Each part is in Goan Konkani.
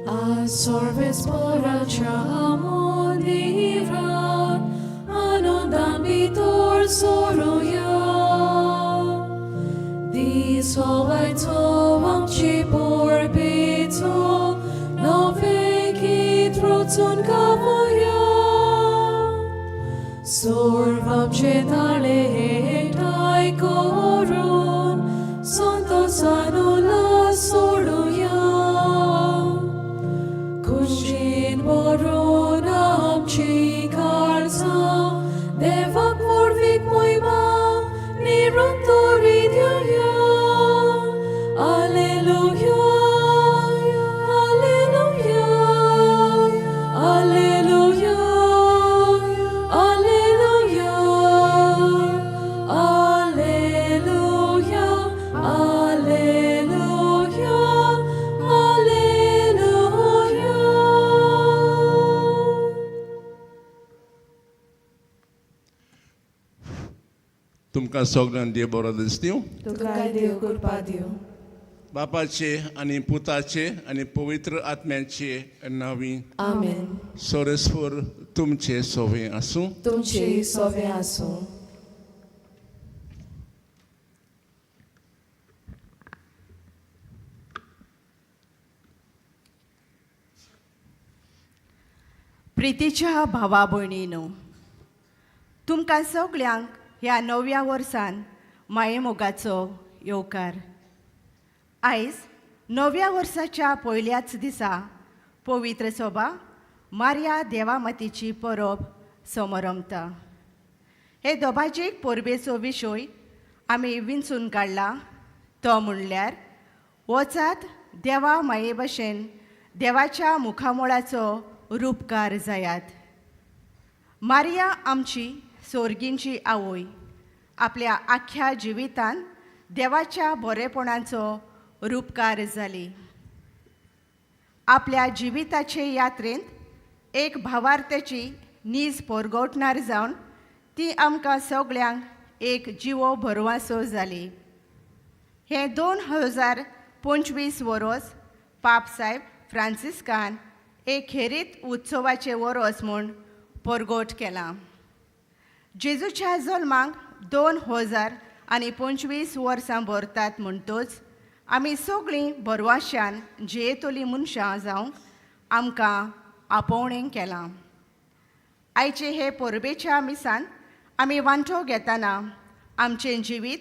आज सर्वेस्पराच्या मंदिरात आनंदान भितर सरुया. दीस हो आयचो आमचे परबेचो, नवें गीत रचून गावया. सर्व आमचे ताळे एकठांय करून संतोसान उल्हास सोडुया. खुशीन भरून आमची काळजां, देवाक व्हडवीक महिमा निरंतरी दिवया. Alleluia, alleluia, alleluia, alleluia, alleluia, alleluia, alleluia. तुमकां सगळ्यांक देव बरो दिसता. तुकाय देव कृपा दिवं. बापाचे आनी पुताचे आनी पवित्र आत्म्याचे नांवी. आमेन. सोरेस्वर तुमचे सोवे आसूं. तुमचे सोवे आसूं. प्रितीच्या भावा भयणीनो, तुमकां सगल्यांक ह्या नव्या वर्सान मायेमोगाचो येवकार. आयज नव्या वर्साच्या पयल्याच दिसा पवित्र सोबा मार्या देवामातेची परब समरंभता. हे दोबाजीक परबेचो विशय आमी विंचून काडला तो म्हणल्यार वचात देवा माये भशेन देवाच्या मुखामोळाचो रुपकार जायात. मारिया आमची सोर्गींची आवय आपल्या आख्ख्या जिवितान देवाच्या बरेपणाचो रुपकार जाली. आपल्या जिविताचे यात्रेंत एक भावार्थेची नीज पोरगोटणार जावन ती आमकां सगल्यांक एक जिवो भरवासो जाली. हें 2025 वरोस पापसायब फ्रांसिस्कान एक खेरीत उत्सवाचें वरोस म्हूण परगोट केलां. जेजूच्या जल्माक 2025 वर्सां भरतात म्हणटच आमी सगळीं भरवाश्यान जियेतलीं मनशां जावंक आमकां आपोवणें केलां. आयचे हे परबेच्या मिसान आमी वांटो घेतना आमचें जिवीत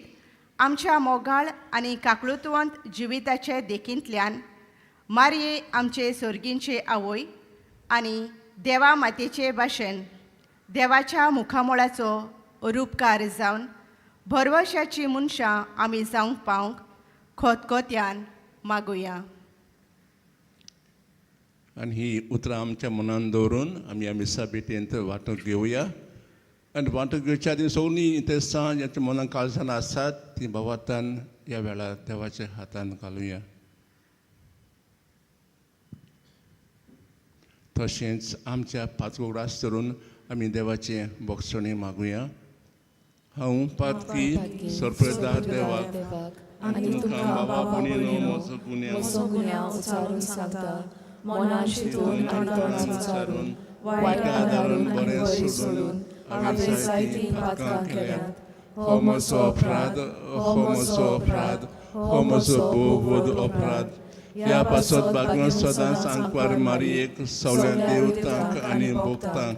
आमच्या मोगाळ आनी काकळुतवंत जिविताचे देखींतल्यान मारये आमचे सोर्गींचे आवय आनी देवा मातेचे भाशेन देवाच्या मुखामोळाचो रुपकार जावन भरवशाची मनशां आमी जावंक पावंक खोतखोत्यान मागुया. आनी ही उतरां आमच्या मनान दवरून आमी ह्या मिसा भेटेंत वांटूंक घेवया. आनी वांटूंक घेवच्या आदीं सगळीं इंतेसां ज्यांच्या मनान काळजान आसात ती भावार्थान ह्या वेळार देवाच्या हातान घालुया. तशेंच आमच्या पातको धरून आमी देवाचें बोगसणें मागुया. हांव पातकी सरपळदार देवाक आनी तुमकां बाबा भयणीनो म्हजो गुन्यांव उचारून सांगता, मनान चिंतून आनी तोंडान उच्चारून, वायट आदारून आदारून बरें सोडून हांवें जायतीं पातकां केल्यांत. हो म्हजो अपराध, हो म्हजो अपराध, हो म्हजो भोव व्हड अपराध. ह्या पासत बागून सदांच आंकवार मारयेक, सगळ्या देवतांक आनी भोगतांक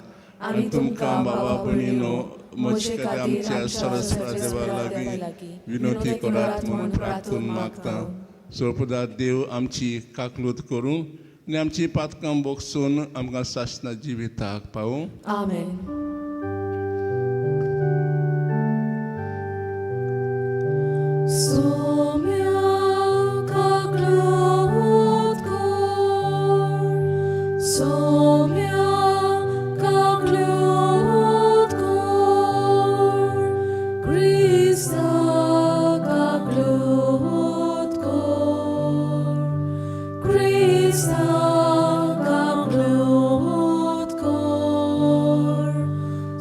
आनी तुमकां बाबा भयणीनो म्हजे खातीर आमच्या सरस्वती देवा लागीं विनवती करात म्हूण प्रार्थून मागता. सोपदा देव आमची काकलूत करूं आनी आमची पातकां बोगसून आमकां सासणा जिविताक पावूं. आमेन. सोम्या काकलूत कर, सोम्या काकलूत कर, क्रिस्ता काकलूत कर, क्रिस्ता काकलूत कर,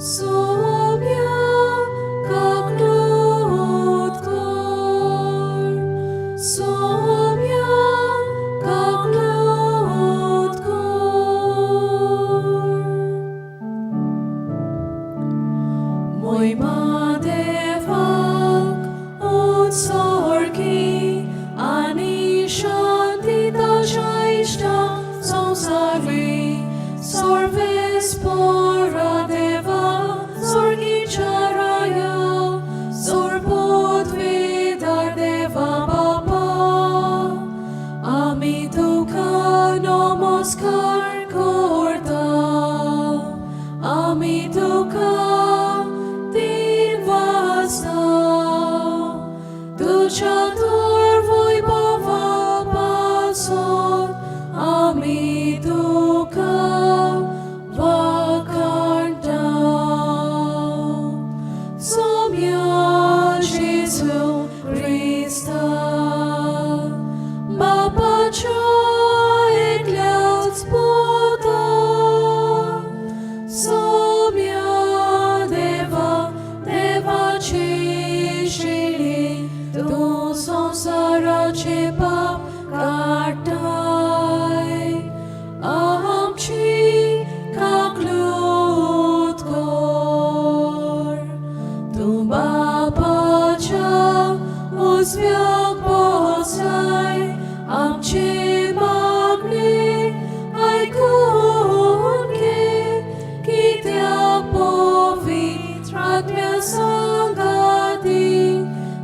सोम्या काकलूत कर, सोम्या काकलूत Sorvespora देवा सोर्गीच्या राया सोरपोतवेदार देवा बापा आमी तुका नमस्कार करता आमी तुका दिन वाजता तुज्या तर वैभवा पासत आमी तुका वाखाणटा सोम्या जेजू क्रिस्ता बापाच्या एकल्याच पुता सोम्या देवा देवाचे शेणी तूं संवसाराचे पाप काडटाय आमची काकलूत कर तूं बापाच्या उजव्याक बसलाय आमचे मागणे आयकून घे कित्याक पवित्र आत्म्या सांगाती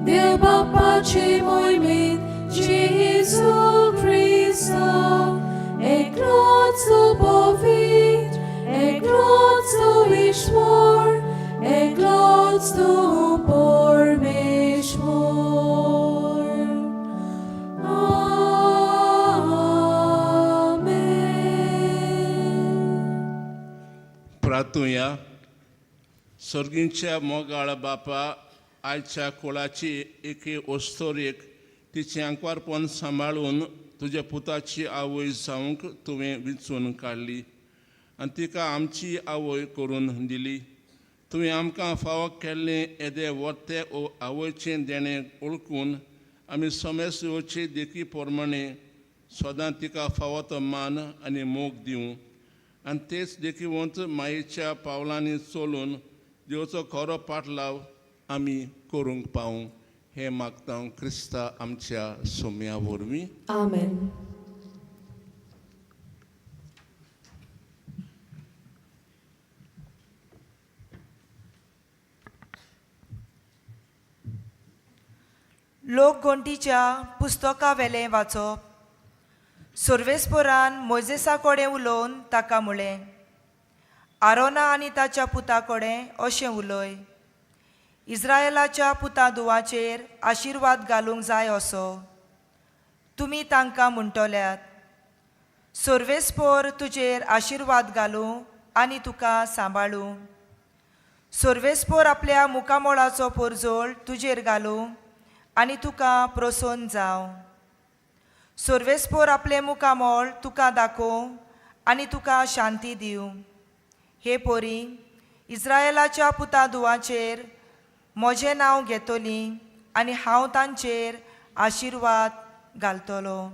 देव बापाचे मोहिमेंत जेजू क्रिस्ता एकलोच तो पवित्र एकलोच तो ईश्वर एकलोच तो परमेश्वर. आमेन. प्रार्थुया. सर्गींच्या मोगाळ बापा, आयच्या कुळाची एके ओस्तोरेक तिचें आंकवारपण सांबाळून तुज्या पुताची आवय जावंक तुवें विंचून काडली आनी तिका आमची आवय करून दिली. तुवें आमकां फावो केल्लें येदे वर्ते आवयचें देणें वळखून आमी समेस्त येवचे देखी प्रमाणे सदां तिका फावो तो मान आनी मोग दिवं आनी तेच देखीवंत मायेच्या पावलांनी चलून देवचो खरो पाटलाव आमी करूंक पावूं, हें मागता क्रिस्ता आमच्या सोम्या वरवीं. आमेन. लोकगोंटीच्या पुस्तकावेलें वाचप. सर्वेस्पोरान मोजेसा कडेन उलोवन ताका म्हळें, आरोना आनी ताच्या पुता कडेन अशें उलय, इस्रायलाच्या पुता दुवाचेर आशिर्वाद घालूंक जाय असो तुमी तांकां म्हणटल्यात, सर्वेस्पोर तुजेर आशिर्वाद घालूं आनी तुका सांबाळूं. सर्वेस्पोर आपल्या मुखामोळाचो पोरजोळ तुजेर घालूं आनी तुका प्रसन्न जावं. सर्वेस्पोर आपलें मुखामोळ तुका दाखोवं आनी तुका शांती दिवं. हे पोरी इस्रायलाच्या पुता दुवाचेर म्हजें नांव घेतली आनी हांव तांचेर आशिर्वाद घालतलो.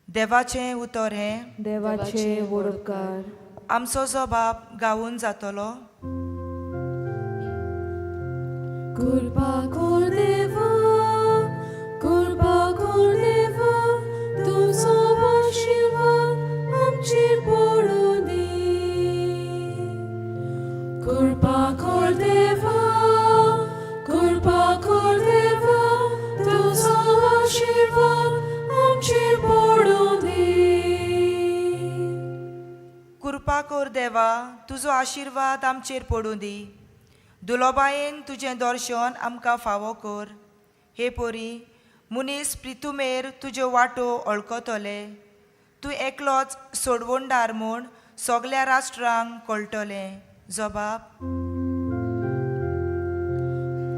देवाचें उतर हें. देवाचे वडपकार. आमचो जबाब गावून जातलो. कृपा कर देवा, कृपा कर देवा, तुजो आशिर्वाद आमचेर पडूं दी. कृपा कर देवा, कृपा कर देवा, तुजो आशिर्वाद आमचेर पडूं दी. कृपा कर देवा, तुजो आशिर्वाद आमचेर पडूं दी. दुलोबायेन तुजें दर्शन आमकां फावो कर. हे पोरी मनीस प्रितुमेर तुज्यो वाटो वळखतले. तूं एकलोच सोडवणदार म्हूण सगल्या राष्ट्रांक कळटलें. जबाब.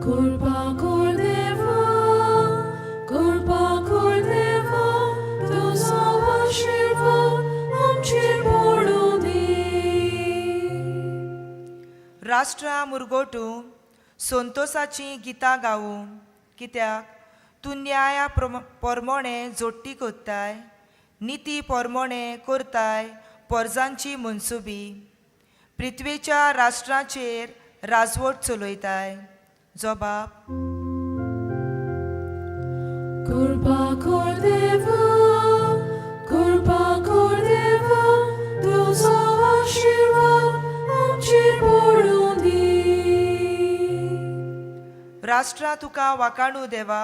कृपा कर देवा, कृपा कर देवा, तुजो आशिर्वाद आमचेर पडूं दी. राष्ट्रां मुरगोटू संतोसाचीं गितां गावूं, कित्याक तूं न्याया पोरमोणे जोडटी कोत्ताय, निती पोरमोणे करताय पोरजांची मनसुबी. पृथ्वेच्या राष्ट्राचेर राजवट चलयताय. जबाब. कृपा कर देवा, कृपा कर देवा, तुजो राष्ट्रां तुका वाकाणू देवा,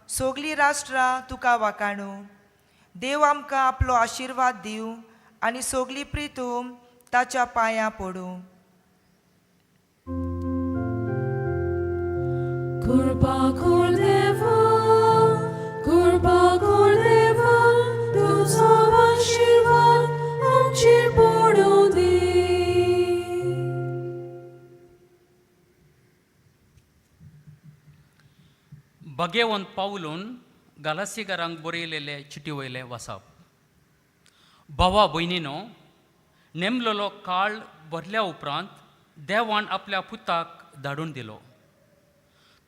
सगलीं राष्ट्रां तुका वाकाणू. देव आमकां आपलो आशिर्वाद दिवं आनी सगली प्रितूम ताच्या पांयां पडूं. कृपा कर देवा, कृपा कर देवा, तुजो आशिर्वाद आमचेर पडूं दी. भगेवंत पावलून गालासीकारांक बरयलेले चिटी वयले वासाप. भावा भयणीनो, नेमलेलो काळ भरल्या उपरांत देवान आपल्या पुताक धाडून दिलो.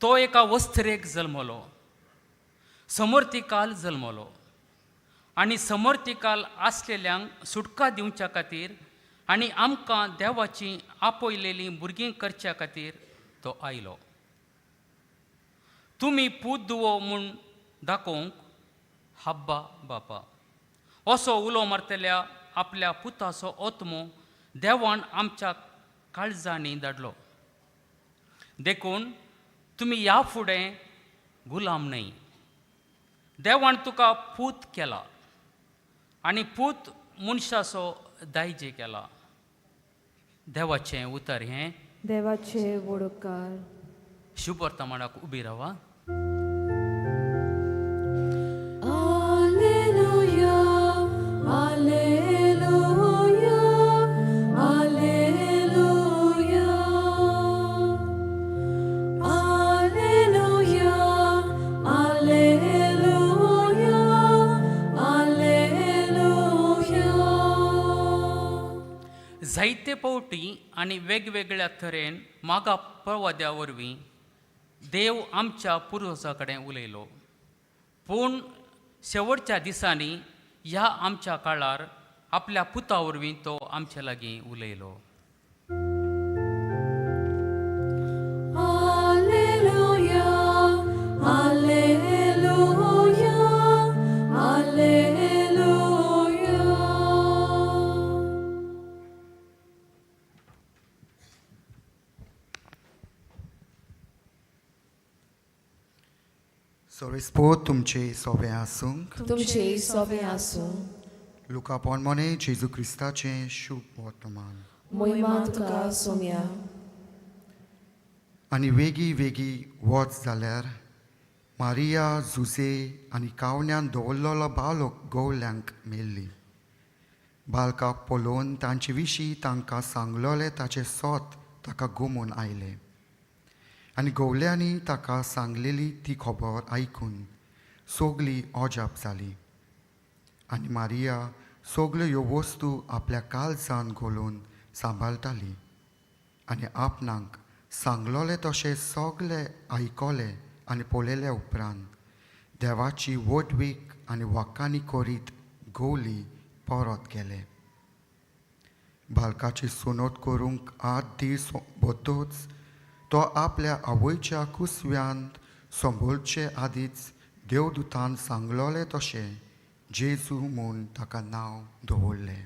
तो एका वस्त्रेक जल्मलो, समर्थिकाल जल्मलो आनी समर्थिकाल आसलेल्यांक सुटका दिवच्या खातीर आनी आमकां देवाची आपयलेलीं भुरगीं करच्या खातीर तो आयलो. तुमी पूत दुवो म्हूण दाखोवंक हाब्बा बापा असो उलो मारतल्या आपल्या पुताचो ओत्मो देवान आमच्या काळजांनी धाडलो. देखून तुमी ह्या फुडें गुलाम न्हय, देवान तुका पूत केला आनी पूत मनशाचो दायजे केला. देवाचें उतर हें. देवाचे वडोकार. शुभ वर्तमानाक उबी रावा. Alleluia, Alleluia, Alleluia. Alleluia, Alleluia, Alleluia. जायते फावटी आनी वेगवेगळ्या तरेन मागा प्रवाद्या वरवीं देव आमच्या पुर्वजा कडेन उलयलो, पूण शेवटच्या दिसांनी ह्या आमच्या काळार आपल्या पुता वरवीं तो आमचे लागीं उलयलो. Alleluia, Alleluia, Alleluia. सोरेस्पोत तुमचे सोबे आसूंक. तुमचे सोबे आसूं. लुका पोनमोने जेजू क्रिस्ताचें शुभ वर्तमान. मोहिमा तुका सोम्या. आनी वेगीं वेगीं वच जाल्यार मारिया, जुजे आनी कावण्यान दवरलेलो बालोक गोवल्यांक मेल्ली. बालकाक पळोवन तांचे विशीं तांकां सांगलोलें ताचें सोत ताका गुमून आयलें. आनी गोवल्यांनी ताका सांगलेली ती खबर आयकून सगळीं अजाप जाली. आनी मारिया सगल्यो ह्यो वस्तू आपल्या काळजान घोलोवन सांबाळटाली आनी आपणाक सांगलोलें तशें सगळें आयकलें आनी पळयल्या उपरांत देवाची वटवीक आनी वाकांनी करीत गोवली परत गेले. बालकाची सुनोत करूंक 8 दीस वतच तो आपल्या आवयच्या कुसव्यांत संबोलचे आदींच देवदूतान सांगलोलें तशें जेजू म्हूण ताका नांव दवरलें.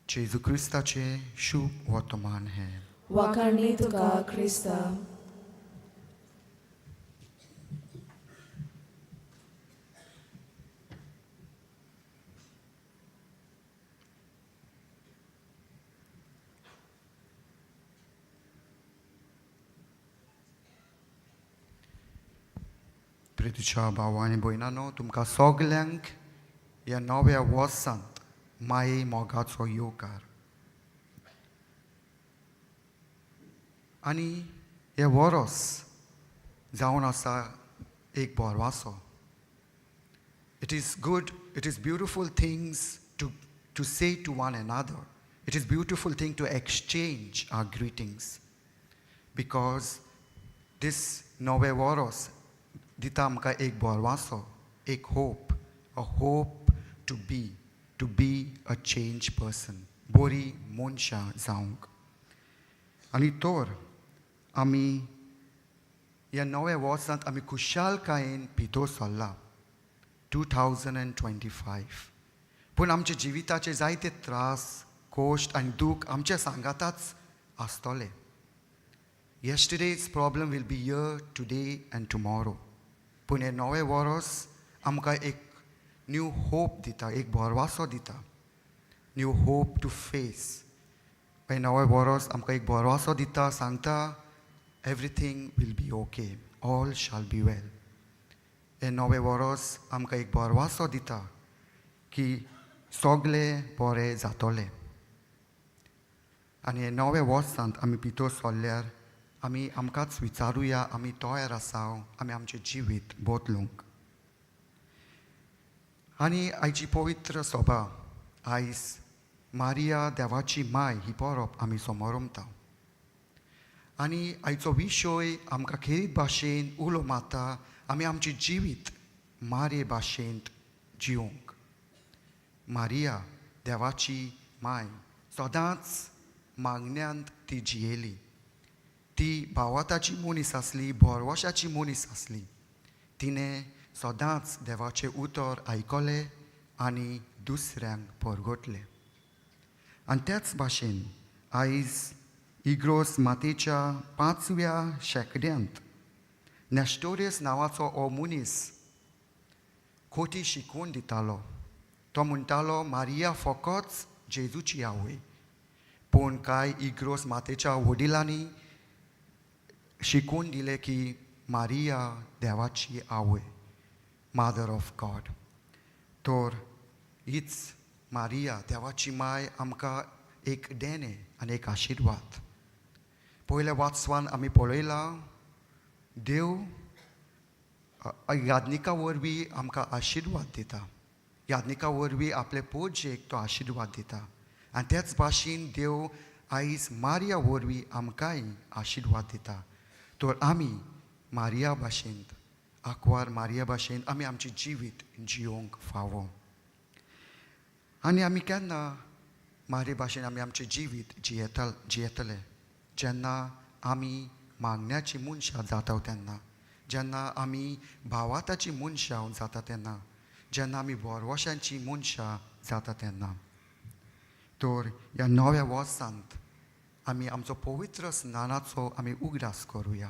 जेजू क्रिस्ताचें शुभ वर्तमान हें. वाखाणणी तुका क्रिस्ता. प्रितीच्या भाव आनी भयणांनो, तुमकां सगल्यांक ह्या नव्या वर्सांत माये मोगाचो येवकार. आनी हें वरोस जावन आसा एक बोरवासो. It is good, it is beautiful things to say to one another. It is beautiful thing to exchange our greetings, because this नवें वरोस दिता आमकां एक बोरवासो, एक hope, a hope to be a change person, बरी मनशां जावंक. आनी तर आमी ह्या नव्या वर्सांत आमी खुशालकायेन भितर सरला 2025. पूण आमच्या जिविताचे जायते त्रास, कोश्ट आनी दूख आमच्या सांगाताच आसतले. Yesterday's problem will be here today and tomorrow. पूण हें नवें वरोस आमकां एक न्यू होप दिता, एक भरवासो दिता, न्यू होप टू फेस. हें नवें वरोस आमकां एक भरवासो दिता, सांगता everything will be okay, all shall be well. हें नवें वरोस आमकां एक भरवासो दिता की सगलें बरें जातलें. आनी हें नवें वर्सांत आमी भितर सरल्यार आमी आमकांच विचारुया, आमी तयार आसा आमी आमचें जिवीत बदलूंक? आनी आयची पवित्र सभा, आयज मारिया देवाची माय ही परब आमी समोरमता आनी आयचो विशय आमकां खेरीत भाशेन उलो मारता आमी आमचें जिवीत मारये भाशेंत जिवंक. मारिया देवाची माय सदांच मागण्यांत ती जियेली. ती भावाताची मनीस आसली, भरवशाची मनीस आसली. तिणें सदांच देवाचें उतर आयकलें आनी दुसऱ्यांक परगटलें. आनी त्याच भाशेन आयज इग्रोस मातेच्या पांचव्या शेंकड्यांत नेस्टोरियस नांवाचो हो मनीस खोटी शिकवण दितालो. तो म्हणटालो मारिया फकत जेजूची आवय. पूण कांय इग्रोस मातेच्या वडिलांनी शिकून दिलें की मारिया देवाची आवय, मादर ऑफ गॉड. तर हीच मारिया देवाची माय आमकां एक देणें आनी एक आशिर्वाद. पयल्या वाचवान आमी पळयलां, देव याज्ञिका वरवीं आमकां आशिर्वाद दिता, याज्ञिका वरवीं आपले पोजेक तो आशिर्वाद दिता. आनी त्याच भाशेन देव आयज मारिया वरवीं आमकांय आशिर्वाद दिता. तर आमी मारिया भाशेन, आंकवार मारिया भाशेन आमी आमचें जिवीत जियोंक फावो. आनी आमी केन्ना मारिये भाशेन आमी आमचें जिवीत जियेतले? जेन्ना आमी मागण्याची मनशां जाता तेन्ना, जेन्ना आमी भावाताची मनशां जाता तेन्ना, जेन्ना आमी भरवशांची मनशां जाता तेन्ना. तर ह्या नव्या वर्सांत आमी आमचो पवित्र स्नानाचो आमी उगडास करुया.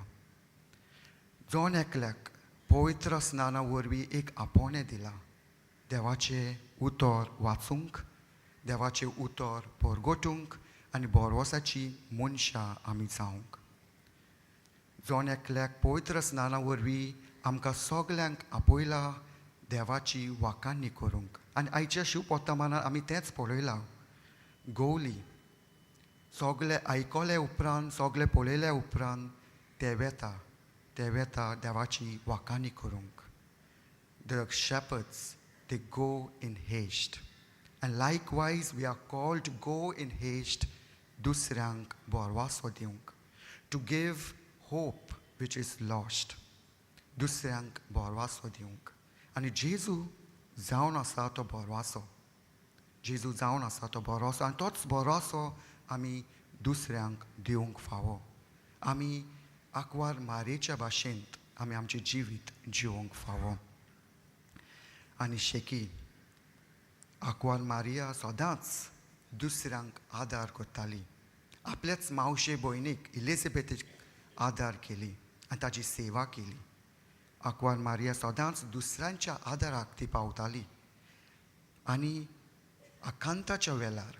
जण एकल्याक पवित्र स्नाना वरवीं एक आपोवणें दिलां, देवाचें उतर वाचूंक, देवाचें उतर परगटूंक आनी भरवसाची मनशां आमी जावंक. जण एकल्याक पवित्र स्नाना वरवीं आमकां सगल्यांक आपयला देवाची वाखाणी करूंक. आनी आयच्या शिवपोतामानार आमी तेंच पळयलां. गोवली सगळे आयकले उपरांत, सगळे पळयल्या उपरांत ते वेता देवाची वाखाणी करूंक. The shepherds, they go in haste, and likewise we are called to go in haste दुसऱ्यांक भरवासो दिवंक, to give hope which is lost, दुसऱ्यांक भरवासो दिवंक. आनी जेजू जावन आसा तो भरवासो, जेजू जावन आसा तो भरोसो आनी तोच भरोसो आमी दुसऱ्यांक दिवंक फावो. आमी आंकवार मारेच्या भाशेंत आमी आमचें जिवीत जिवंक फावो. आनी शेकी आंकवार मारिया सदांच दुसऱ्यांक आदार करताली. आपल्याच मावशे भयणीक इलिझाबेथीक आदार केली आनी ताजी सेवा केली. आंकवार मारिया सदांच दुसऱ्यांच्या आदाराक ती पावताली. आनी आकांताच्या वेळार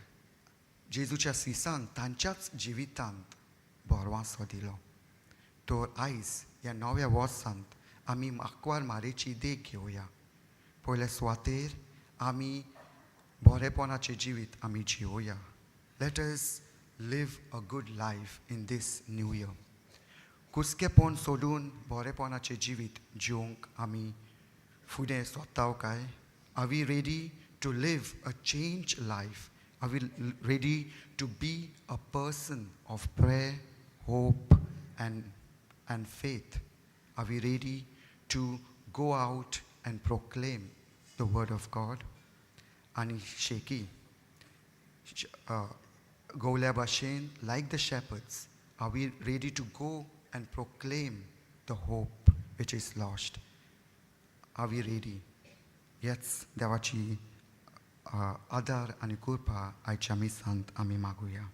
जेजूच्या सिसांक तांच्याच जिवितांत भरवासो दिलो. तर आयज ह्या नव्या वर्सांत आमी आंकवार मारेची देख घेवया. पयले सुवातेर आमी बरेपणाचें जिवीत आमी जिवया. Let us live a good life in this new year. कुस्केपण सोडून बरेपणाचें जिवीत जिवंक आमी फुडें सोदता काय? Are we ready to live a changed life? Are we ready to be a person of prayer, hope and faith? Are we ready to go out and proclaim the word of God? आनी शेकी गोवल्या भाशेन, like the shepherds, are we ready to go and proclaim the hope which is lost? Are we ready? हेच देवाची आदार आनी कृपा आयच्या मिसांत आमी मागुया.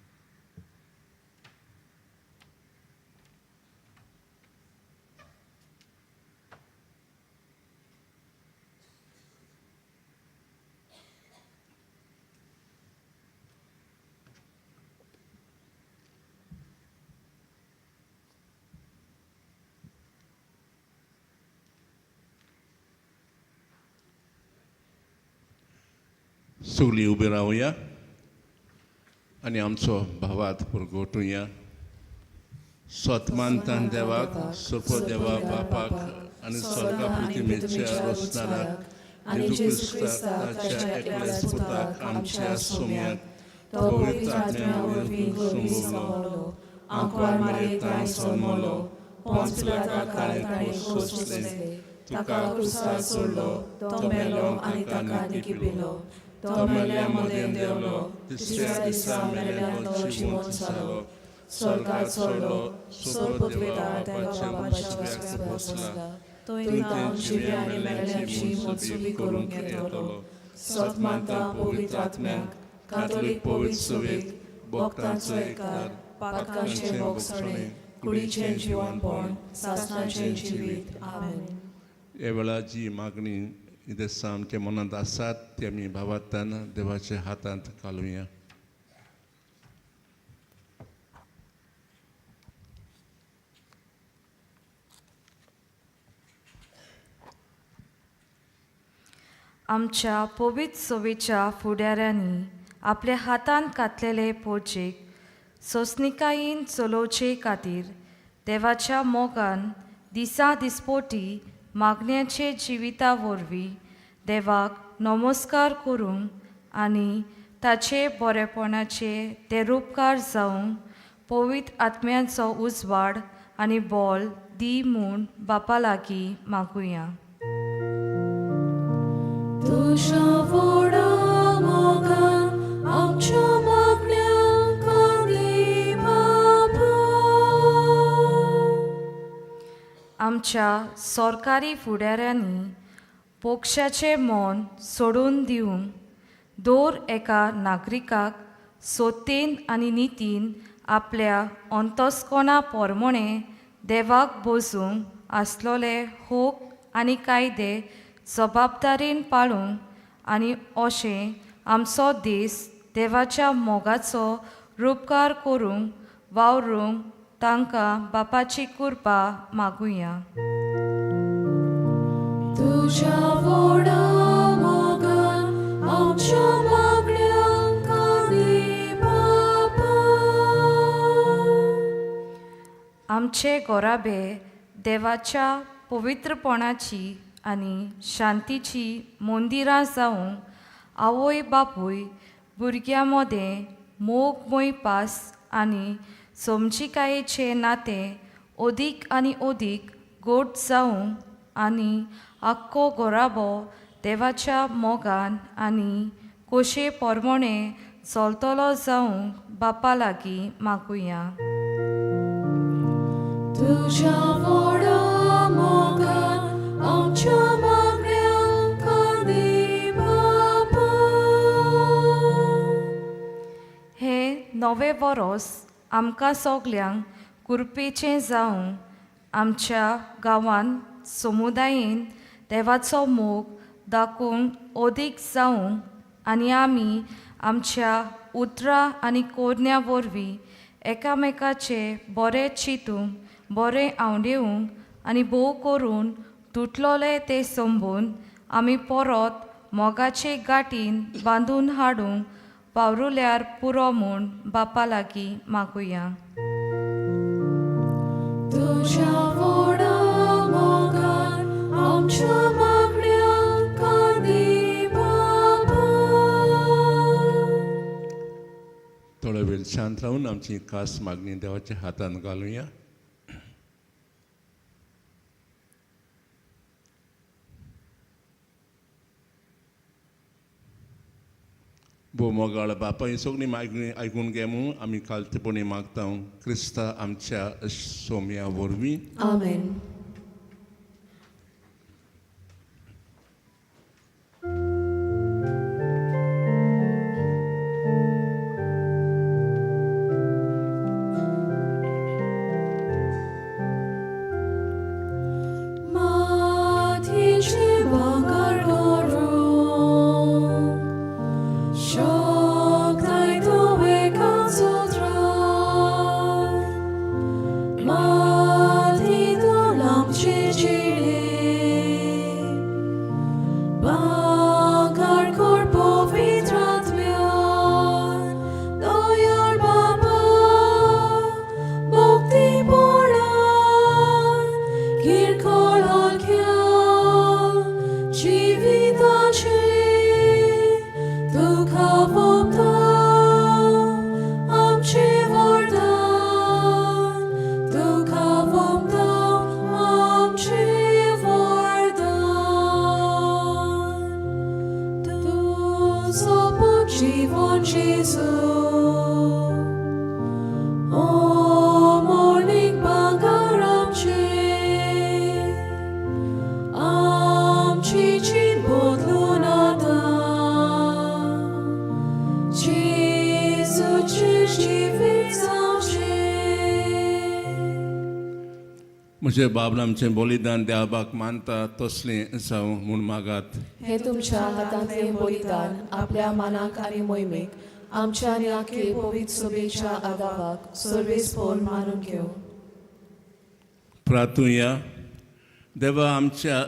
सगळीं उबी रावया आनी आमचो भावात पुरगोटुया. सतमानतान देवाक, सोपो देवा बापाक आनी स्वर्गा प्रतिमेच्या रोसणाराक, आनी जेजू जेजू क्रिस्ताक क्रिस्ताक ताच्या ताच्या एकल्याच एकल्याच पुताक पुताक आमच्या आमच्या सोम्याक, सोम्याक, तो तो पवित्र पवित्र आत्म्या आत्म्या वरवीं वरवीं संभवलो, संभवलो, आंकवार आंकवार मारयेंत मारयेंत जल्मलो, जल्मलो, पोंच पोंच पिलाताक पिलाताक ताणें ताणें खोस खोस सोंसलें, सोंसलें, तुका ताका क्रुसार क्रुसार चडलो, चडलो, तो तो मेलो मेलो आनी आनी ताका ताका निकिपिलो, निकिपिलो, तो तो मेल्या मेल्या मदें मदें देंवलो, देंवलो, तिसऱ्या तिसऱ्या दिसा दिसा मेल्यांत मेल्यांत तो तो जिवंत जिवंत जालो, जालो, स्वर्गार स्वर्गार चडलो, चडलो, सोपो सोपो देवा देवा बापाच्या बापाच्या उजव्याक उजव्याक बसला, बसला, थंय थंय ते तावन जिव्या जिव्या आनी मेल्यांची मेल्यांची मुंसुबी मुंसुबी करूंक करूंक येतलो. येतलो. सतमानता सतमानता पवित्र पवित्र आत्म्याक, आत्म्याक, कातोलीक कातोलीक पवित्र पवित्र सभेक, सभेक, भक्तांचो भक्तांचो एकचार, एकचार, पातकांचें पातकांचें भोगसणें, भोगसणें, कुडीचें कुडीचें जिवनपण, जिवनपण, सासणाचें सासणाचें जिवीत. जिवीत. आमेन. ह्या वेळार जी मागणी देसा आमच्या मनांत आसात ती आमी भावार्थान देवाच्या हातांत घालुया. आमच्या पवित्र सभेच्या फुडाऱ्यांनी आपल्या हातांत घातलेले पोजेक सोंसणिकायेन चलोवचे खातीर देवाच्या मोगान दिसा दिसपोटी मागण्याचे जिविता वरवीं देवाक नमस्कार करूंक आनी ताचे बरेपणाचे ते रुपकार जावंक पवित्र आत्म्याचो उजवाड आनी बोल दी म्हूण बापा लागीं मागुया. तुज्या व्हडा मोगान आमच्या मागण्यांक दी बापा. आमच्या सरकारी फुडाऱ्यांनी पक्षाचें मन सोडून दिवंक दर एका नागरिकाक सत्तेन आनी नितीन आपल्या अंतस्कोणा पोरमोणें देवाक बसूंक आसलोले होक आनी कायदे जबाबदारेन पाळूंक आनी अशें आमचो देस देवाच्या मोगाचो रुपकार करूंक वावरूंक तांकां बापाची कृपा मागुया. तुज्या व्हडा मोगान आमच्या मागण्यांक दी बापा. आमचे गोराबे देवाच्या पवित्रपणाची आनी शांतीची मंदिरां जावंक आवय बापूय भुरग्यां मदें मोगमय पास आनी समजिकायेचें नातें अदीक आनी अदीक गोड जावंक आनी आख्खो गोराबो देवाच्या मोगान आनी खोशये पोरमोणें चलतलो जावंक बापा लागीं मागुया. तुज्या व्हडा मोगान आमच्या मागण्यांक दी बापा. हें नवें वरोस आमकां सगल्यांक कृपेचें जावं आमच्या गांवांत समुदायेन देवाचो मोग दाखोवंक अदीक जावंक आनी आमी आमच्या उतरां आनी कोरण्या वरवीं एकामेकाचें बरें चिंतूंक, बरें आंवडेवंक आनी भोव करून तुटलोलें तें संबून आमी परत मोगाचे गांठीन बांदून हाडूंक वावरुल्यार पुरो म्हूण बापा लागीं मागुया. तुज्या व्हडा मोगान आमच्या मागण्यांक दी बापा. थोडो वेळ शांत रावन आमची खास मागणी देवाच्या हातांत घालुया. भोव मोगाळ बापा, ही सगळी मागणी आयकून घे म्हूण आमी खालतेपणी मागता क्रिस्ता आमच्या सोम्या वरवीं. आमेन. मातयेचें भांगर करूंक शकताय तूं एकाच उतरान, माती तूं आमचें जिणें भांगर कर पवित्र. Gesù. O morning bangaramche, amchi chin bodlunata. Gesù ci vizamche. म्हजे बाबला आमचें बलिदान देवाक मानता तसलें जावं म्हूण मागात. हे तुमच्या हातांतलें बलिदान आपल्या मानाक आनी मोहिमेक आमच्या आनी आखे पवित्र सभेच्या आदावाक सर्वेस्पोर मानून घेवं. प्रार्थुया. देवा आमच्या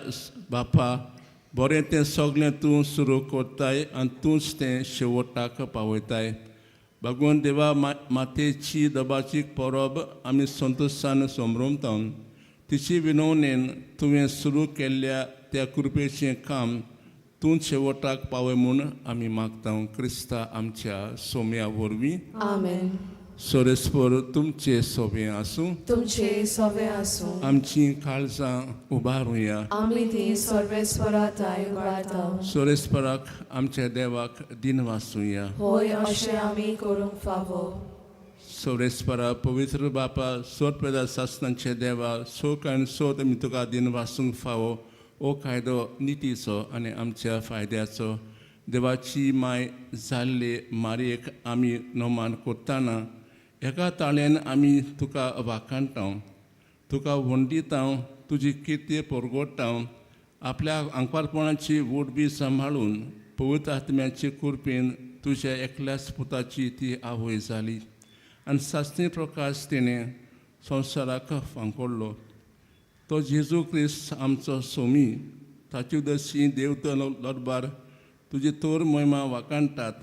बापा, बरें तें सगळें तूं सुरू करताय आनी तूंच तें शेवटाक पावयताय. भगवान देवा, मातेची दबाची परब आमी संतोशान समरमता. तिची विनवणेन तुवें सुरू केल्ल्या त्या कृपेचें काम तूं शेवटाक पावय म्हूण आमी मागता, क्रिस्ता आमच्या सोम्या वरवीं. आमेन. सोरेस्पर तुमचे सोबें आसूं. तुमचे सवे आसूं. आमची काळजां उबारुया. आमी ती सर्वेस्वराताय उबारता. सोरेस्पराक आमच्या देवाक दिन वाचुया. होय, अशें आमी करूंक फावो. सोरेस्परा, पवित्र बापा, सोद पेदा सासनांचे देवा, सोक आनी सोद आमी तुका दिन वाचूंक फावो. हो कायदो नितीचो आनी आमच्या फायद्याचो. देवाची माय जाल्ले मारयेक आमी नोमान करतना एका ताळ्यान आमी तुका वाखाणटा, तुका वंडिता, तुजी किर्ते परगोडटा. आपल्या आंकवारपणाची वोट बी सांबाळून पवित्र आत्म्याचे कृपेन तुज्या एकल्याच पुताची ती आवय जाली आनी सासणी प्रकाश तिणें संवसाराक फांकोडलो. तो जेजू क्रिस्त आमचो सोमी, ताचे उदशी देवतो लोटबार तुजी तोर मोहिमा वाखाणटात.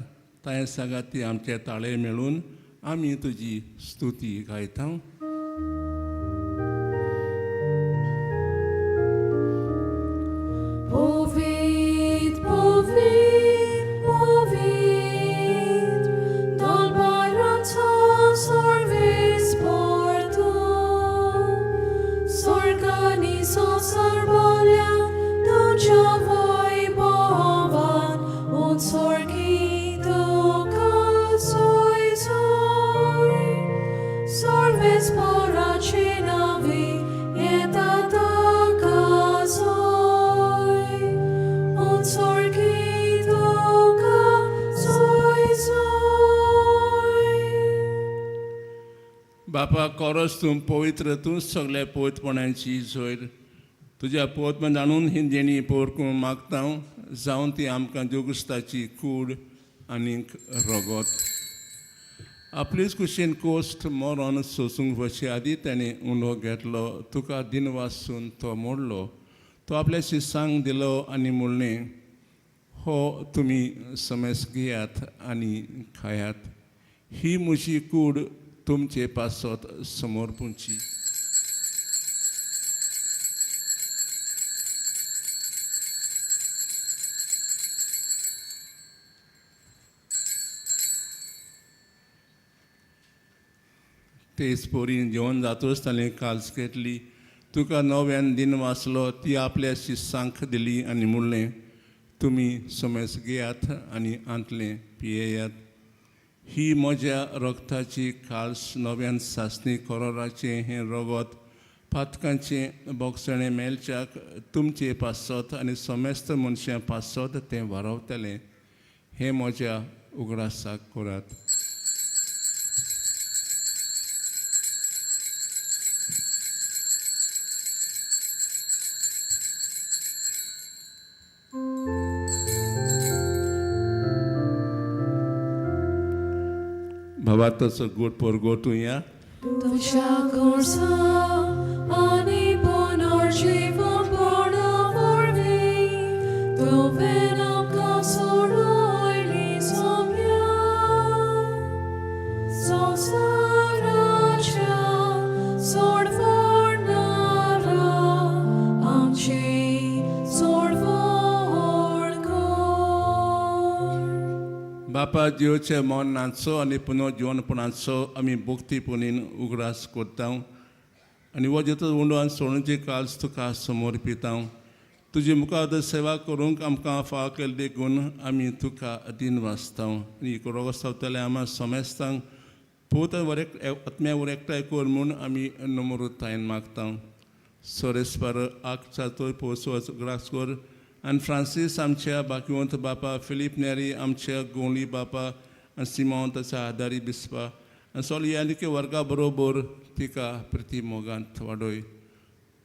तांय सांगाती आमचे ताळे मेळून आमी तुजी स्तुती गायता. Povit, povit, povit, dal baranzo sorvis porto, sorganizo sorbolia, ducia voi bovan, un sorgito calzoi soi, sorves poracinavi, et atacasoi, un sorgito calzoi soi. बापा, कोरस तूं पवित्र, तूं सगल्या पवित्रपणाची सोयर. तुज्या पवित्रपण जाणून ही देणी पोरकूं मागता, जावन ती आमकां जोगुस्ताची कूड आनीक रगत. आपलीच कुशीन कोश्ट मरण सोसूंक वचचे आदी ताणें उलो घेतलो, तुका दिनवासून तो मोडलो, तो आपल्या शिसांक दिलो आनी म्हणलें, हो तुमी समेस घेयात आनी खायात, ही म्हजी कूड तुमचे पासत समर्पूंची. तेच पोरीन जेवण जातूच ताणें काल्स घेतली, तुका नव्यान दिन वाचलो, ती आपल्या शिसांक दिली आनी म्हणलें, तुमी समेस घेयात आनी आंतलें पियेयात, ही म्हज्या रगताची काल्स, नव्यान सासणी करोराचें हें रगत पातकांचें बोगसणें मेळच्याक तुमचे पासत आनी समेस्त मनशां पासत तें वारवतलें. हें म्हज्या उगडासाक करात. भावार्थाचो गोड परगटुया. तुझ्या corsa ani पुनर्जीवपणा वरवीं तुवें आमकां सोडयली सोम्या. संवसाराच्या सोडवणारा आमची सोडवण कर. बापा, जिवचे मन नाचो आनी पुनर्जीवनपणाचो आमी भक्ती पुणीन उगडास करता आनी हो जेतो उंडो आनी सोडूचे काल्स तुका समर्पिता. तुजी मुखार सेवा करूंक आमकां फाव केली देखून आमी तुका अदीन वाचता आनी रोगो सावतले आमा समेस्तांक पूत वरेक आत्म्या वर एकठांय कर म्हूण आमी नम्रतायेन मागता. सोरेस्पर आक पोसो ग्रास कर आनी फ्रांसीस आमच्या बाकिवंत बापा, फिलीप नेरी आमच्या गोंली बापा आनी सिमांव ताच्या आदारी बिस्पा आनी सगळी आनी वर्गा बरोबर तिका प्रिती मोगांत वाडय.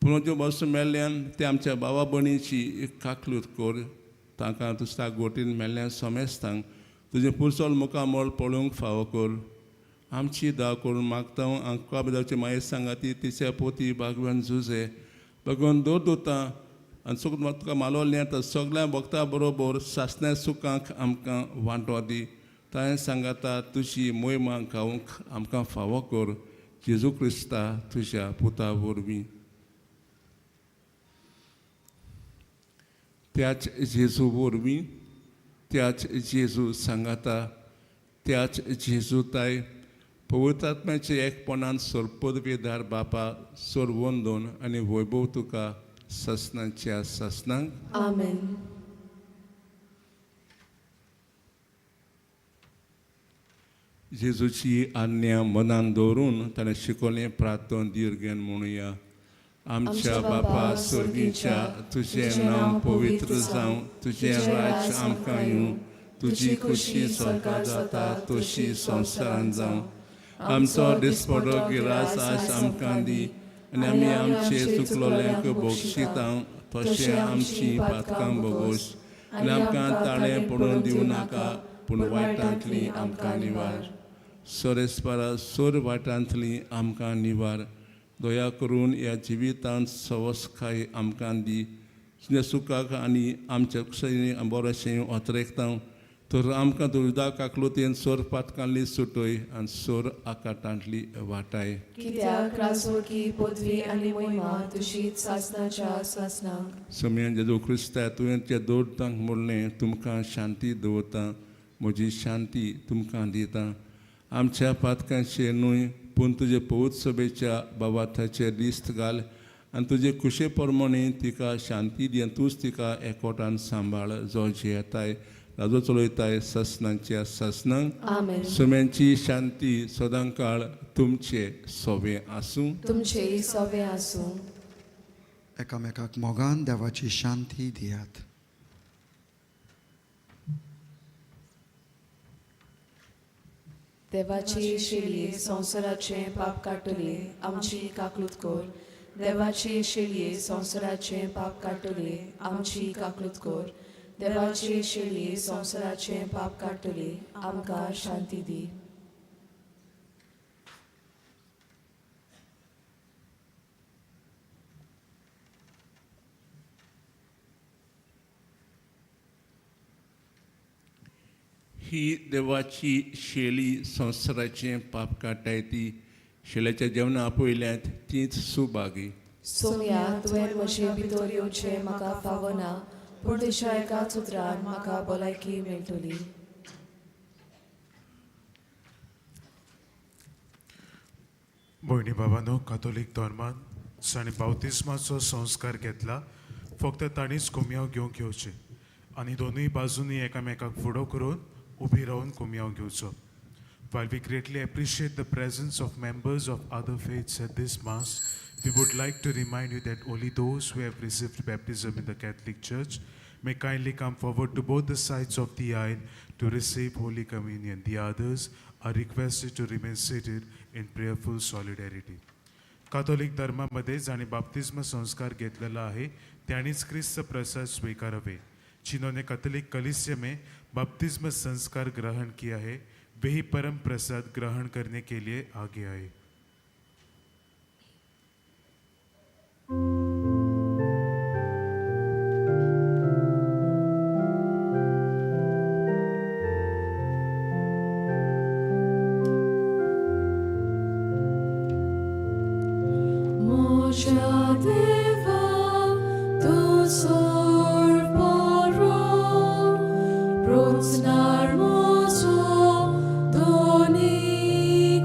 पूण ज्यो बसून मेल्ल्यान ते आमच्या बाबा भयणीची काकलूत कर. तांकां तुजच्या गोटीन मेल्ल्यान समेस्तांक तुजें पुरसोल मुखामळ पळोवंक फावो कर. आमची दाव करून मागता आमकां जावची मागीर सांगाती तिच्या पोती बागवान झुजे भगवान दर दोता आनी सुख तुका मालोवलें तर सगळ्या भक्ता बरोबर सासण्या सुखांक आमकां वांटो दी. ताणें सांगाता तुजी मोहिमा गावंक आमकां फावो कर. जेजू क्रिस्ता तुज्या पुता वरवीं. त्याच जेजू वरवीं, त्याच जेजू सांगाता, त्याच जेजू ताय पवित्र एकपणान सरपदवेदार बापा सरवंदन आनी वैभव तुका ससनाच्या ससनांक. आमेन. जेजूची आज्ञा मनान दवरून ताणें शिकवलें प्रार्थन दीर्घेन म्हणुया. आमच्या बापा स्वर्गीच्या, तुजें नांव पवित्र जावं, तुजें राज्य आमकां येवं, तुजी खुशी स्वर्गात जाता तशी संवसारांत जावं. आमचो दिसपडो गिरास आज आमकां दी आनी आमी आमचे चुकलोल्यांक बक्षिता तशें आमची पातकां बोगोस आनी आमकां ताळें पडून दिवं नाका, पूण वायटांतली आमकां निवार. सोरेस्परा सोर वायटांतली आमकां निवार. दया करून ह्या जिवितांत सवसकाय आमकां दी. तुज्या सुखाक आनी आमच्या बरेंशें अतरेकता तर आमकां दुर्दा काकलुतेन सोर पातकांतली सुटय आनी सोर आकाटांतली वाटाय. कित्याक राजवटी पदवी आनी मोहिमा तुजीच सासनाच्या सासनाक. सोम्यान जेजू क्रिस्ता तुवें त्या दोर्तांक म्हणलें, तुमकां शांती दवरता, म्हजी शांती तुमकां दिता. आमच्या पातकांचेर न्हय पूण तुजे पवित्र सभेच्या बाबाथाचेर दिस्त घाल आनी तुजे खुशे प्रमाणे तिका शांती दी आनी तूंच तिका एकवटान सांबाळ, जो जियेताय राजो चलयताय ससनाच्या ससनांक. आमेन. सुम्यांची शांती सदांकाळ तुमचे सोबे आसूं. तुमचेय सोबे आसूं. एकामेकाक मोगान देवाची शांती दियात. देवाची शेळये संवसाराचें पाप काडटली आमची काकलूत कर. देवाची शेळये संवसाराचें पाप काडटली आमची काकलूत कर. देवाची शेळये संवसाराचें पाप काडटली आमकां शांती दी. ही देवाची शेली संवसाराचें पाप काडटाय ती शेल्याच्या जेवणा आपयल्यांत तीच सुभागी. सोम्या, तुवें म्हजे भितर येवचें म्हाका फावना, पूण तुज्या एकाच उतरान म्हाका भलायकी मेळटली. भयणी बाबांनो, कातोलीक धर्मान जाणें बावतिस्माचो संस्कार घेतला फक्त तांणीच कुमयांव घेवंक येवचें आनी दोनूय बाजूंनी एकामेकाक फुडो करून उबी रावन कुमयांव घेवचो. While we greatly appreciate the presence of members of other faiths at this Mass, we would like to remind you that only those who have received baptism in the Catholic Church may kindly come forward to both the sides of the aisle to receive Holy Communion. The others are requested to remain seated in prayerful solidarity. Catholic धर्मामध्ये जाणें बाप्तिस्म संस्कार घेतलेला आहे त्यांनीच क्रिस्त प्रसाद स्वीकारावे. जिन्होंने कैथोलिक कलीसिया में बपतिस्म संस्कार ग्रहण किया है वे ही परम प्रसाद ग्रहण करने के लिए आगे आए. म्हज्या देवा तूं सोड बरो, प्रोत्सनार म्हजो दोनी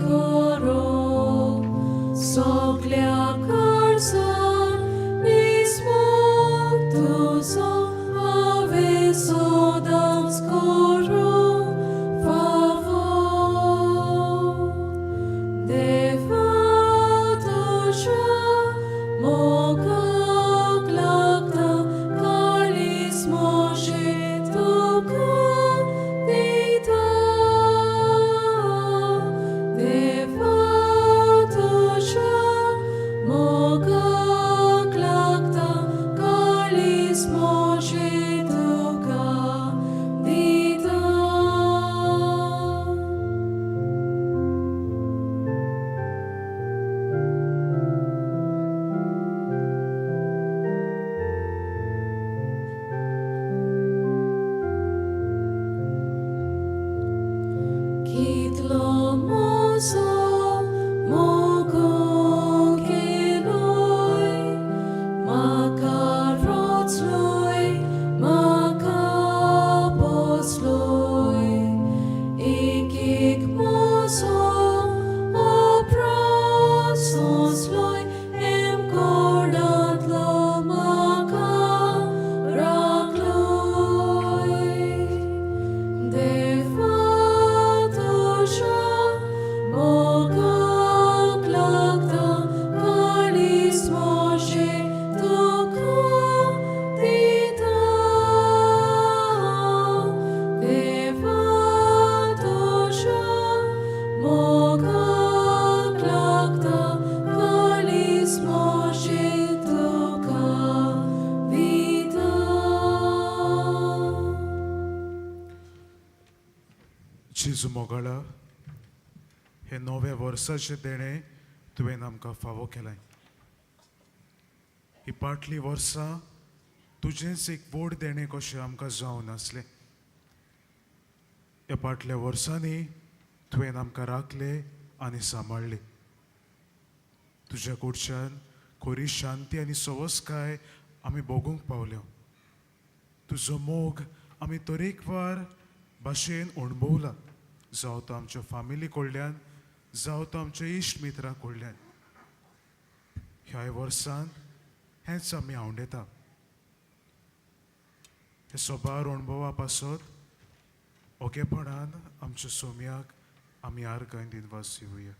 करो, सगल्या काळजान निस्मुक्त कितलो म्हजो मोग केलोय म्हाका रोचलोय म्हाका पोचलोय एक एक म्हजो अपराध सोंसलोय हेमकोणांतलो म्हाका राखलोय देवा तुज्या मोगाक लागता काळीज म्हजें तुका दिता देवा तुज्या मोगाक लागता काळीज म्हजें तुका दिता. जेजू मोगाळा, हे नव्या वर्साचें देणें तुवें आमकां फावो केलें. ही पाटलीं वर्सां तुजेंच एक व्हड देणें कशें आमकां जावन आसलें. ह्या पाटल्या वर्सांनी तुवें आमकां राखले आनी सांबाळ्ळे. तुज्या कडच्यान खरी शांती आनी सवसकाय आमी भोगूंक पावल्यो. तुजो मोग आमी तरेकवार भाशेन अणभवला, जावं तो आमच्या फामिली कडल्यान, जावं तो आमच्या इश्ट मित्रां कडल्यान. ह्याय वर्सान हेंच आमी आंवडेता. हे सोबार अणभवा पासत ओगेपणान आमच्या सोम्याक आमी आर्गां दिनवास दिवया.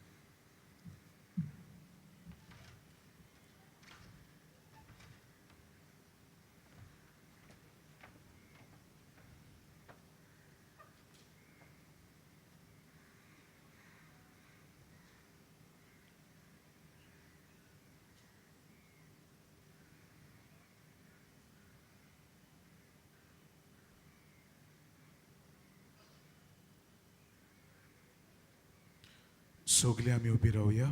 सगळीं आमी उबी रावया.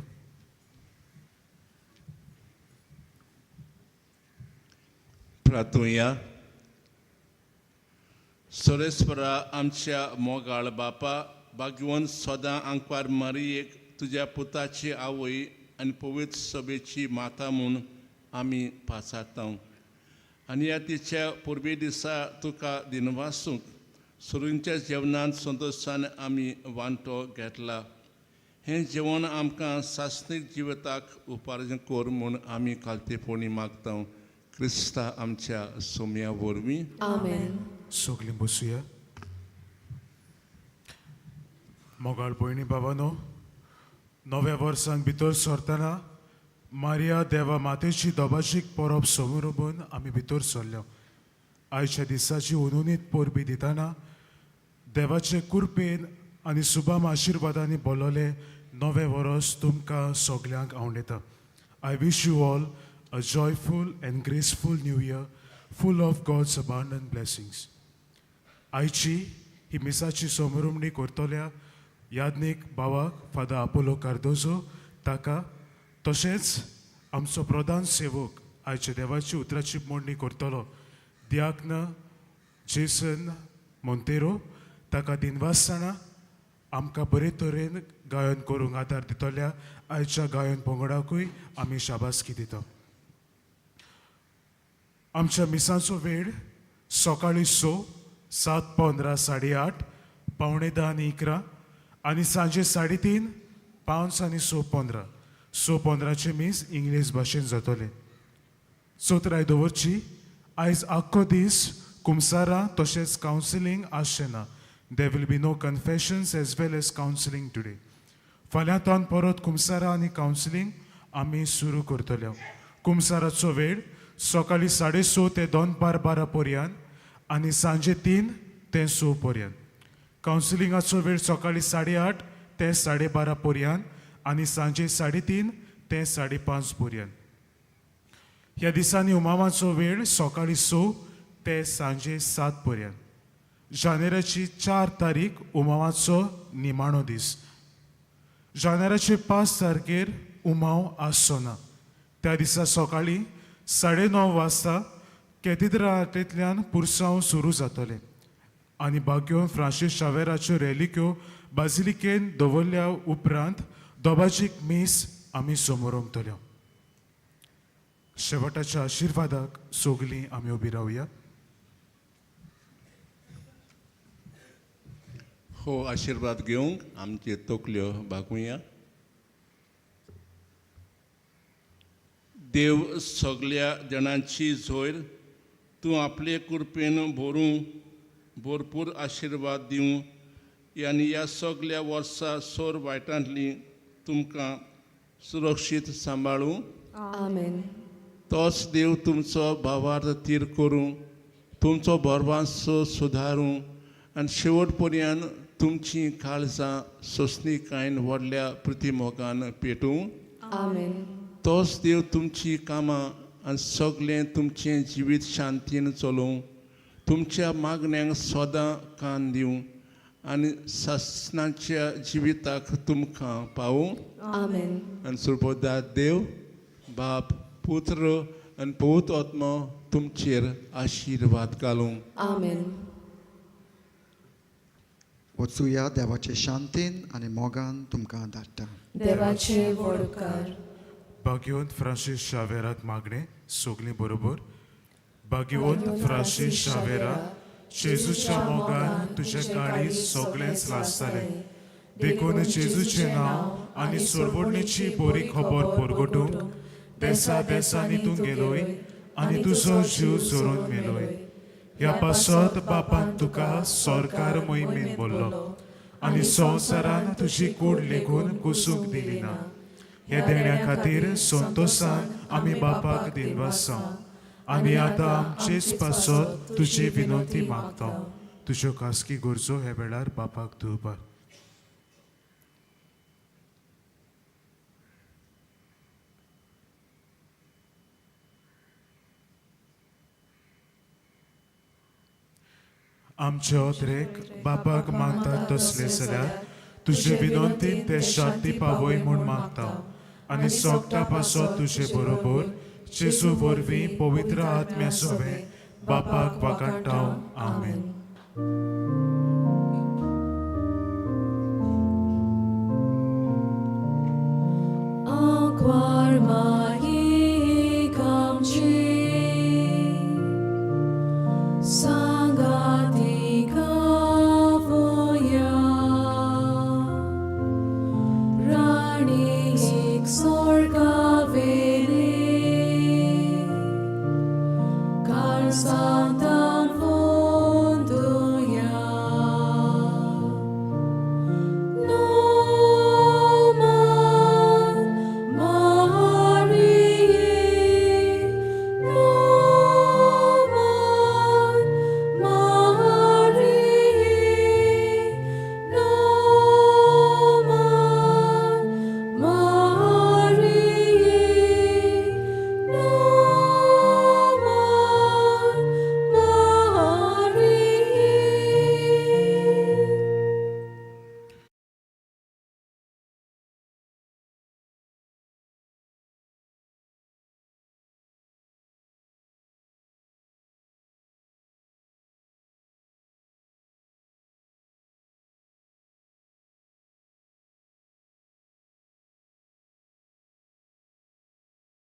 प्रार्थुया. सोरेस्वरा, आमच्या मोगाळ बापा, भाग्यवंत सदां आंकवार मारियेक तुज्या पुताची आवय आनी पवित्र सभेची माता म्हूण आमी पाचारता आनी ह्या तिच्या पुर्वी दिसा तुका दिनवासूंक सुरूंच्या जेवणांत संतोशान आमी वांटो घेतला. हें जेवण आमकां सासणीक जिविताक उपार्जन कर म्हूण आमी खालतेपणी मागता, क्रिस्ता आमच्या सोम्या वरवीं. आमेन. सगळीं बसुया. मोगाळ भयणी बाबानो, नव्या वर्सांत भितर सरतना मारिया देवा मातेची दोबाजीक परब समोर आमी भितर सरल्या. आयच्या दिसाची उनुनीत परबी दितना देवाचे कृपेन आनी सुबाम आशिर्वादांनी बोलवले नवें वर्स तुमकां सगल्यांक आंवडेता. I wish you all a joyful and graceful new year, full of God's abundant blessings. आयची ही मिसाची समरुमणी करतल्या याज्ञीक बाबाक फादर आपोलो कार्दोजो ताका, तशेंच आमचो प्रधान सेवक आयच्या देवाची उतराची मोडणी करतलो दियाक्न जेसन मोंतेरो ताका दिनवासतना, आमकां बरे तरेन गायन करूंक आदार दितल्या आयच्या गायन पंगडाकूय आमी शाबासकी दिता. आमच्या मिसाचो वेळ सकाळी 6, 7:15, 8:30, 9:45 आनी 11 आनी सांजे 3:30, 5 आनी 6:15. 6:15चें मीस इंग्लीश भाशेन जातलें. चौथराय दवरची, आयज आख्खो दीस कुमसारां तशेंच कावन्सिलींग आसचें ना. There will be no confessions as well as counselling today. फाल्यां तावन परत कुमसारां आनी कावन्सिलींग आमी सुरू करतले. कुमसाराचो वेळ सकाळी 6:30 ते दनपार 12 पर्यंत आनी सांजे 3 ते 6 पर्यंत. कावन्सिलिंगाचो वेळ सकाळी 8:30 ते 12:30 पर्यंत आनी सांजे 3:30 ते 5:30 पर्यंत. ह्या दिसांनी उमावाचो वेळ सकाळी 6 ते सांजे 7 पर्यंत. जानेराची 4 तारीख उमावाचो निमाणो दीस. जानेराचे 5 तारखेर उमाव आसचो ना. त्या दिसा सकाळी 9:30 वाजता केदिद्रांतल्यान पुरसांव सुरू जातलें. आनी बाग्योन फ्रांसीस शावेराच्यो रेलिक्यो बाजिलिकेन दवरल्या उपरांत दोबाजीक मीस आमी समोरंगतल्यो. शेवटाच्या आशिर्वादाक सगलीं आमी उबी रावया. हो आशिर्वाद घेवंक आमच्यो तकल्यो बागुया. देव सगल्या जाणांची झोयर तूं आपले कृपेन भरूं भरपूर आशिर्वाद दिवं आनी ह्या सगल्या वर्सा सोर वायटांतली तुमकां सुरक्षीत सांबाळूं. आमेन. तोच देव तुमचो भावार्थ थीर करूं, तुमचो भरवांसो सुदारूं आनी शेवट पर्यंत तुमचीं काळजां सोंसणीकायेन व्हडल्या प्रतिमोगान पेटूं. आमेन. तोच देव तुमचीं कामां आनी सगळें तुमचें जिवीत शांतीन चलोवं, तुमच्या मागण्यांक सदां कान दिवं आनी सासणाच्या जिविताक तुमकां पावूं. आमेन. आनी सुरबोदा देव बाप पुत्र आनी पवित्र आत्मो तुमचेर आशिर्वाद घालूं. आमेन. वचुया देवाचे शांतीन आनी मोगान तुमकां धाडटा. देवाचे व्हड उपकार. भाग्यवंत फ्रांसीस शावेराक मागणें सगलीं बरोबर. भाग्यवंत फ्रांसीस शावेरा, जेजूच्या मोगान तुजें काळीज सगळेंच लासतालें, देखून जेजूचें नांव आनी सोडवणेची बरी खबर परगटूंक देसा देसांनी तूं गेलोय आनी तुजो जीव जोरून मेलोय. ह्या पासत बापान तुका सरकार मोहिमेन बोल्लो आनी संवसारान तुजी कूड लेगून कुसूंक दिली ना. ह्या देण्या खातीर संतोसान आमी बापाक दिनवासां आनी आतां आमचेच पासत तुजी विनंती मागता. तुज्यो खासगी गरजो ह्या वेळार बापाक दिवपाक. आमचे ओद्रेक बापाक मागतात तसले जाल्यार तुजे विनंतीन ते शांती पावय म्हूण मागता आनी सोगटा पासत तुजे बरोबर जेजू वरवीं पवित्र आत्म्या सोवे बापाक वागाडटा. आमेन.